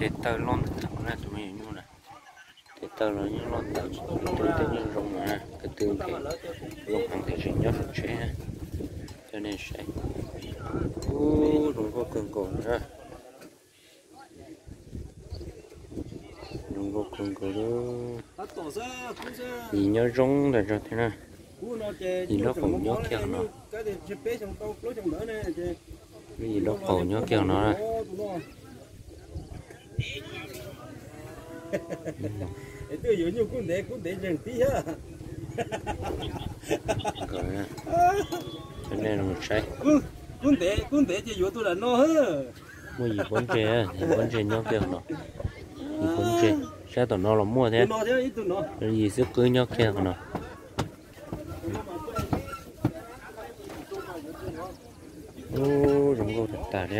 Tes taw loj ntawm no na tus me nyuam nyuj na. Tes taw los yeej loj ntawd, ko tw tej yeej zoo no na, ko tw ces zoo heev tiam sis nyob saum tsheb na. Coj nej saib. Ub, zoo nkauj kawg nkaus na. Zoo nkauj kawg nkaus li. Yim nyob zoo ntawm no thiab na. Yim nraub qaum nyob kiag no. Yim nraub qaum nyob kiag no na. Nkawd, coj nej los saib. Muaj yim pob ntseg, yim pob ntseg nyob kiag no. Yim pob ntseg, sab tom no los muaj thiab. Yim xwb qwb nyob kiag no. Ub, zoo nkauj tag tag li.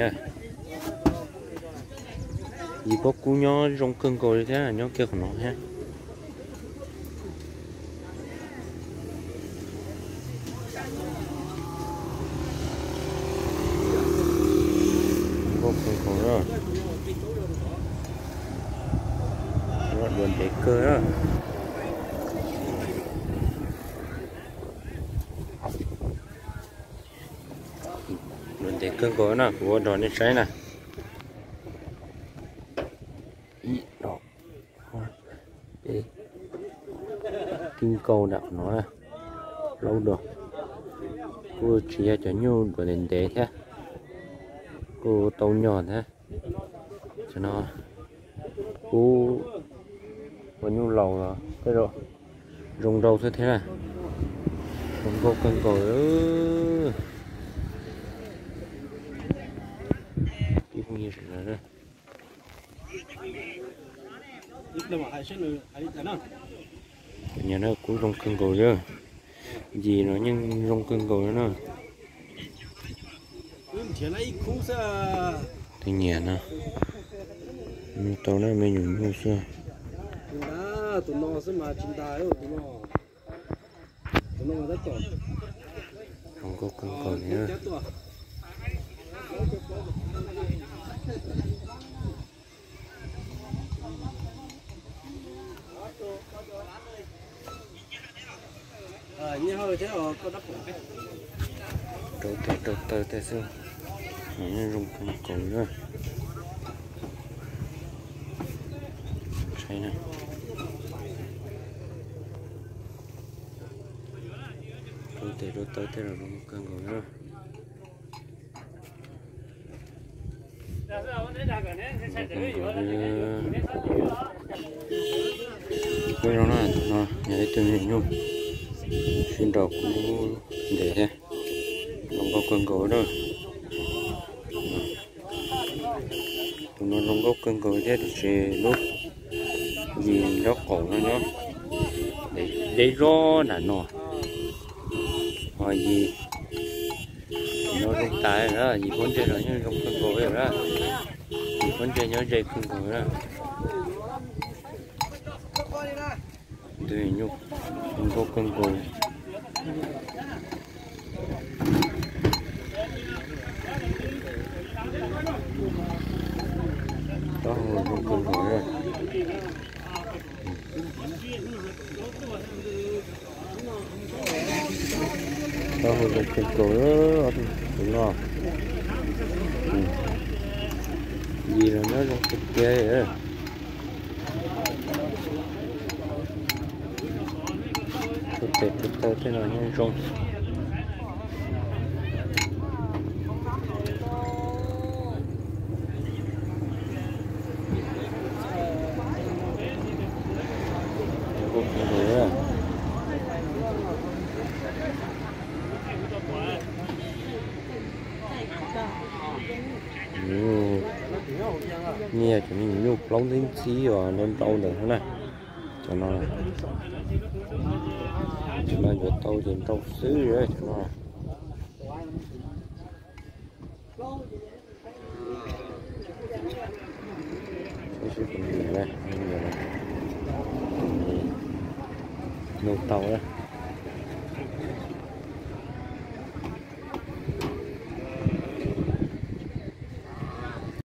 Yim pob kub nyob zoo kawg nkaus li thiab, nyob kiag qhov no thiab. Zoo nkauj kawg nkaus na. Dua ntev kawg na. Dua ntev kawg nkaus na, kuv ua rau nej saib na. Ib, ob, peb, tib nkaus nram no na, plaub dua. Kuj tsis yog cov nyuj dua ntev ntev thiab, kuj tau nyog thiab. Cov no kuj ua nyuj laus los tej zaum zoo nraug xwb thiab na. Zoo nkauj kawg nkaus. Ib phooj ywg sawv daws, nyiam na, kuj zoo kawg nkaus li. Yim no yeej zoo kawg nkaus li na. Tus nyiam no, nug tau na, me nyuam nyuj xwb. Zoo nkauj kawg nkaus li na. Rau tes rau taw tej xwb, zoo kawg nkaus li. Saib na, rau tes rau taw tej los zoo kawg nkaus li. Peb no na, no yog ib tug me nyuam nyuj sib nraus kub ntev thiab, zoo nkauj kawg nkaus na. Tus no zoo nkauj kawg nkaus thiab tiam sis lub yim nraub qaum no nyob deb zog nram no. Ho yim no zoo tas na, yim pob ntseg los yeej zoo kawg nkaus li na. Yim pob ntseg nyob ze kawg nkaus na. Tus nyuj zoo nkauj kawg nkaus. Taub hau zoo kawg nkaus na. Taub hau zoo kawg nkaus, tus no. Yim los nyob zoo tiag tiag. Tus tes tus taw tej no nyob zoo. Nyiam cov me nyuam nyuj plaub ntxhib ntxhib uas nrau nrau ntawd na. Cov no, cov no yuav tau ces nrau xwb cov no. Nrau tau na.